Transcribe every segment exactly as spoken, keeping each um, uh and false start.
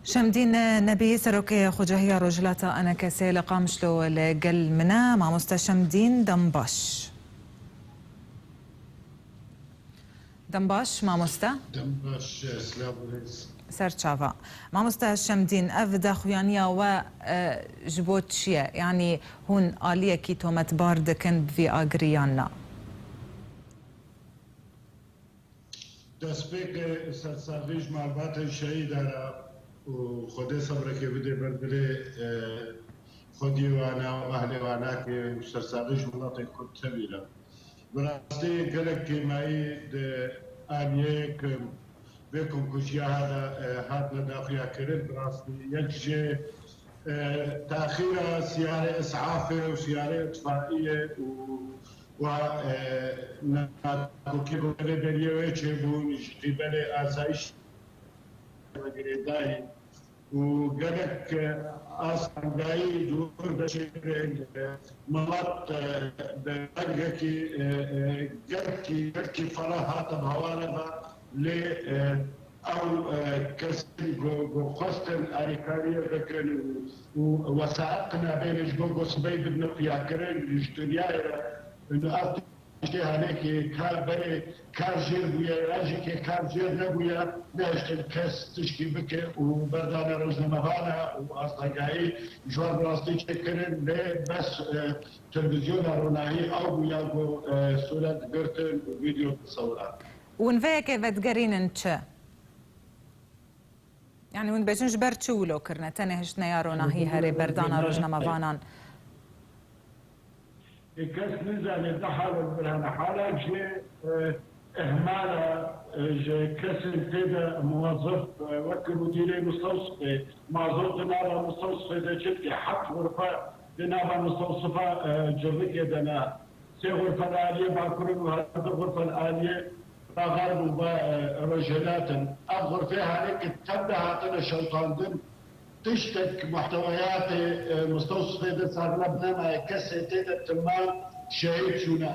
Şemdîn Nebî, serokê Xucehiya Rojhilata Enekesê li Qamişlo li gel min e. Mamoste Şemdîn, dem baş. Dem baş, mamoste. Dem baş, silav û rêz. Ser çava. Mamoste Şemdîn, ev daxuyaniya we, e, ji bo çi ye? Yanî hûn aliyekî tometbar dikin bi vî agirî yan na? Destpêkê sersaxî ji malbatên şehîdan re û Xwedê sebrekê bide ber dilê, e, xwediyê wana û ehlê wana ke û sersaxî ji welatê Kurd tevî re. Bi rastî gelek kêmayî di aliyê ke vê komkujiya hate, e, hatine daxuyakirin, bi rastî yek jê, e, taxîra siyarê isafê û siyarê itfaiyê û wa, e, nakokî rêveberiyê wê çêbûn ji qîbelê asayîş girêdayî û gelek, e, astengayî dûr de çêkirin, e, milet, e, bi rengekî, e, e, gelkî, gelkî ferah hate bi hewale ve lê, e, ew, e, kesên ku, ku xwestin alîkariyê bikin û, û wesaet nabêne ji bo ku sibey bidine xuyakirin ji dinyayê re. Û ev tiştê henekê kar berê kar jêr bûye, yan jî kê kar jêr nebûye, nehiştin kes tişkî bike û berdane rojnamevana û astengayî ji wan rastî çêkirin, lê bes, e, televîzyona ronahî ew bûya ku, e, sûret girtin û vîdeo bisewiran. Hûn vê yekê vedigerînin çi? Yanî hûn dibêjin ji ber çi wilo kirine? Tenê hiştine ya ronahî herê berdana rojnamevanan? Ê, kes nizane di hal e, birhane halek jê, e, ihmala, e, ji kesên tê de muwezif, e, wek mudîrê mustewsifê, mazot di nava mustewsifê de çi dike? Heft xurfe di nava mustewsifa, e, Cirrikê de ne. Sê xurfe li aliyê Bakurê û her du xurfe li aliyê Baxarb û ba, e, Rojhilat in. Ev xurfê herê ki tev de hatine şewitandin, tiştek muhteweyatê, e, mustewsifê de serlev nemaye, kesê tê de timan şehîd çûne.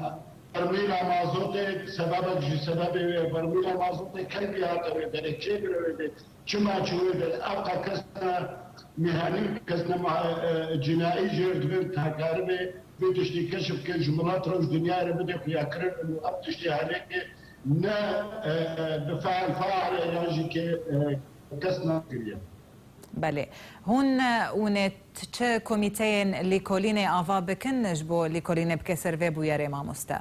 Bermîla mazotê sebebek ji sebebê wê, bermîla mazotê kengî hate wê derê, kê bire wê dê? Çima çûye de ev qe kesna mîhanî, kesna ma-, e, e, cînayî jêr dibin, ta karibe vê tiştî keşf ke ji milet re û ji dinyayê re bide xuyakirin û ev tiştê henekê ne, e, e, bi feil fail e yan jî ke, e, kes nakiriye. Belê. Hûn, e, hûn ê t-, çi komîteyên lîkolînê ava bikin ji bo lîkolînê bike ser vê bûyerê, mamoste?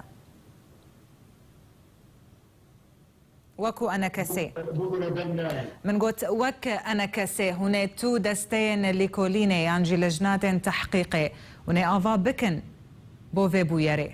Wekû enekesê. Bûbûne deng nayê. Min got, wek enekesê, hûn ê tu desteyên lîkolînê yan jî lejnatên tehqîqê, hûn ê ava bikin bo vê bûyerê?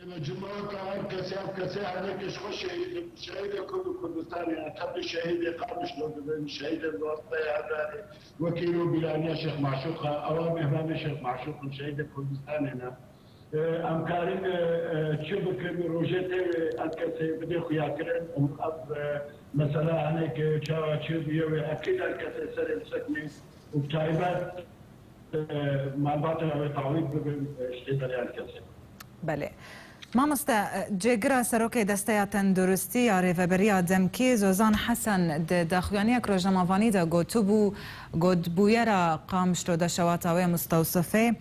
Ême cumaka her kesê, ev kesê henekê ji xwe şehîd in. Şehîdê Kurd û Kurdistanê ne. Tev li şehîdê Qamişlo dibin, şehîdên Wasteyê Hezarê, wekî îro bîraniya Şêx Maşûq e. Ewa mêvanê Şêx Maşûq in, şehîdê Kurdistanê ne. E, em karin, e, e, çi bikin, rojê tê wê enkesê bidê xuyakirin, em ev, e, mesela hinek, e, çawa çi bûye wê ekîd enkesê serê bisekine û bi taybet, e, malbata wê tawît bibin, e, ji tê berê enkesê. Belê. Mamoste, e, cêgira Serokê Desteya Tenduristî ya Rêveberiya Demkî, Zozan Hesen, di daxuyaniyek rojnamevanî de gotibû, got, bûyera Qamişlo de şewata wê mustewsifê,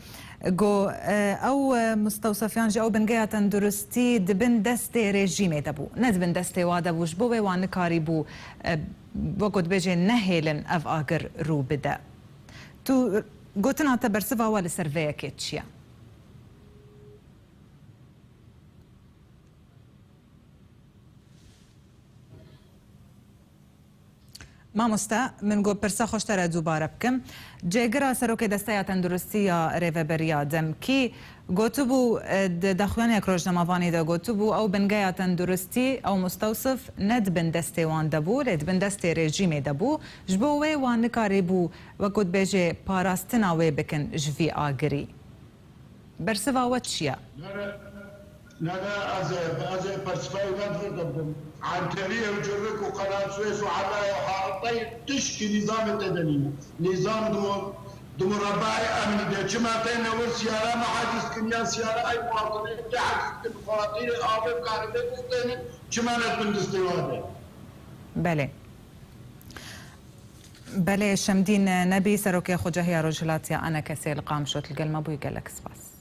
Go, e, ew, e, mustewsefiyan ji ew bingeya tenduristî di bin destê rejîmê de bû. Ne di bin destê wa de bû. Ji bo wê wan nikarîbû, e, wek ku dibêjê nehêlin ev agir rû bide. Tu, gotina te bersiva we li ser vê yekê çi ye? Mamoste, min got pirsa xwe ji te re dubare bikim. Cêgira Serokê Desteya Tenduristî ya Rêveberiya Demkî gotibû, e, di daxuyaniyek rojnamevanî de gotibû, ew bingeya tenduristî, ew mustewsif ne di bin destê wan de bû, lê di bin destê rejîmê de bû. Ji bo wê wan nikarîbû, wek ku dibêjê, parastina wê bikin ji vî agirî. Bersiva we çi ye? Nere, nere, ez ê, ez ê persifa wî ve di vir de bidim. Enterî û Cirik û Qenatsûyê û Elaya û Haritayê tişkî nîzamê tê de nîne. Nîzam di mu-, di murebayê emnî de. Çima têne wir siyara me heciz dikin ya siyara ey muwatinê tê heciz dikin, xwatîrê avê karibê bistênin, çima ne di bin destê wa de? Belê. Belê, Şemdîn Nebî, Serokê Xwecehiya Rojhilatiya Enekesê li Qamişlo, tu li gel me bûyî, gelek spas.